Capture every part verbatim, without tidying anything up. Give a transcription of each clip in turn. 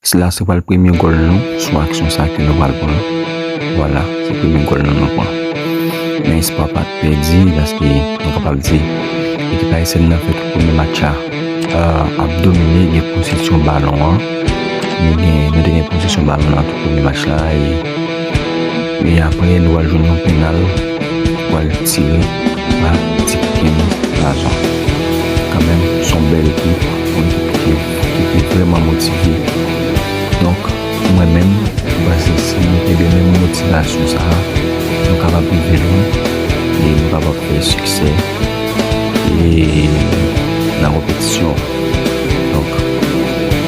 Sila se pral premye gòl nou sou aksyon sa ke nou pral pran. Vwala, se premye gòl nou nou pran. Men espwa pa t pèdi, paske nou kapab di ekip ayisyèn nan fè tout premye match la, euh, ap domine, gen posesyon balon an. Nou gen, nou te gen posesyon balon nan tout premye match la, e, e apre nou pral jwenn yon penal, pral tire pa Dickens Lazon. Kanmenm, se yon bèl ekip, yon ekip ki, ki, ki vrèman motive. Donk, mwen menm, mwen panse si nou kenbe menm motivasyon sa a, nou kapab rive lwen e nou kapab fè siksè e nan konpetisyon. Donk,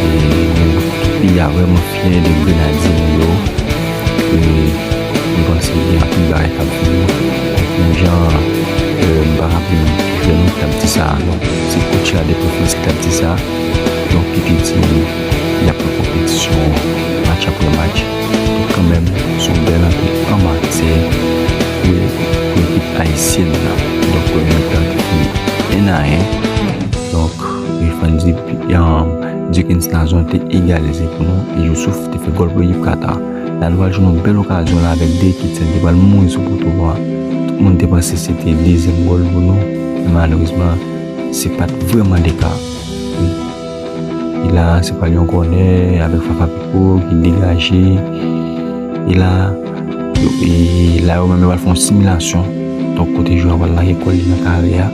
e nou, tout peyi a vrèman fyè de Grenadye nou yo. E mwen panse gen anpil bagay k ap vini. Menm jan, e, m pa raple m ki fè nou t ap di sa. Donk, se kotch la de prefans ki t ap di sa. Donk, ki te di y ap nan konpetisyon match apre match. Tout kanmenm, se yon bèl antre an matyè pou, pou ekip ayisyèn nan. Donk, premye mitan te fini en a en. Donk, Irfan Dip-, um, Dickens Lazon te egalize pou nou. E Youssouf te fè gòl pou ekip Katar. La, nou pral jwenn yon bèl okazyon la avèk de ekip sa yo te pral mouri sou poto a. Tout moun te panse se te dezyèm gòl pou nou. Men malerezman, se pa t vrèman le ka. E la, se pral yon kònè avèk Fafa Pipo ki degaje. E la, yo, e la, yo menm yo pral fè yon similasyon. Donk, kote jwè a pral lage kò li nan kare a.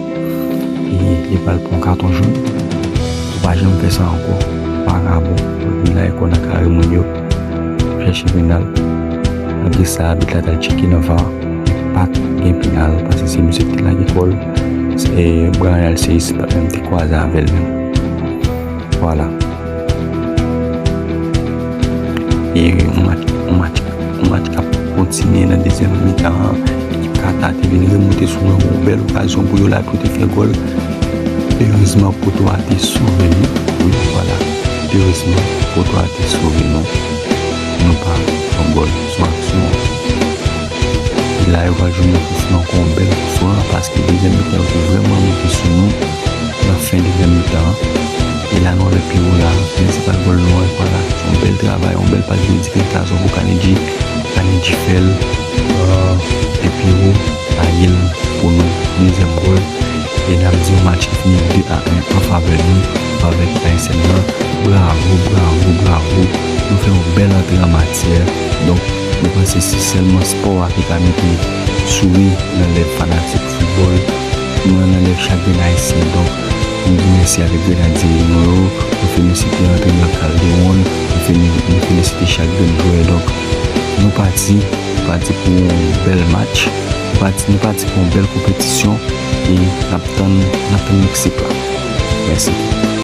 E li pral pran katon jòn. Ou pa janm fè sa ankò. Vagabon. Ou vin lage kò nan kare moun yo. Chèche penal. Malgre sa, abit la t al tcheke nan var. Pa t gen penal, paske se misye ki te lage kò l. Se Bryan Alceis pa t menm te kwaze avè l menm. Vwala. E yon match, yon match, yon match k ap kontinye nan dezyèm mitan an. Ekip Katar te vin remonte sou nou, yon bèl okazyon pou yo la pou te fè gòl. Erezman, poto a te sove nou. Wi, vwala. Erezman, poto a te sove nou. Nou pa pran gòl sou aksyon an. E la, yo pral jwenn yon koufran, ankò yon bèl koufran, paske dezyèm mitan yo te vrèman moute sou nou nan fen dezyèm mitan an. E la, nou avèk Pierrot la, prensipal gòl nou an, vwala, se yon bèl travay, yon bèl pas de Dickens Lazon pou Kanedji. Kanedji fè l, euh, e Pierrot lage l pou nou, dezyèm gòl. E n ap di yon match ki fini de a en an favè nou, an favè ekip ayisyèn nan. Bravo, bravo, bravo. Nou fè yon bèl antre an matyè. Donk, mwen panse se sèlman spò a ki ka mete souri nan lèv fanatik foutbòl, nan, nan lèv chak grenn ayisyen. Donk, nou di mèsi avèk Grenadye nou yo. Nou felisite antrenè Calderon, nou feli-, nou felisite chak grenn jwè. Donk, nou pati, nou pati pou yon bèl match. Nou pati, nou pati pou yon bèl konpetisyon. E n ap tann, n ap tann Meksik la. Mèsi.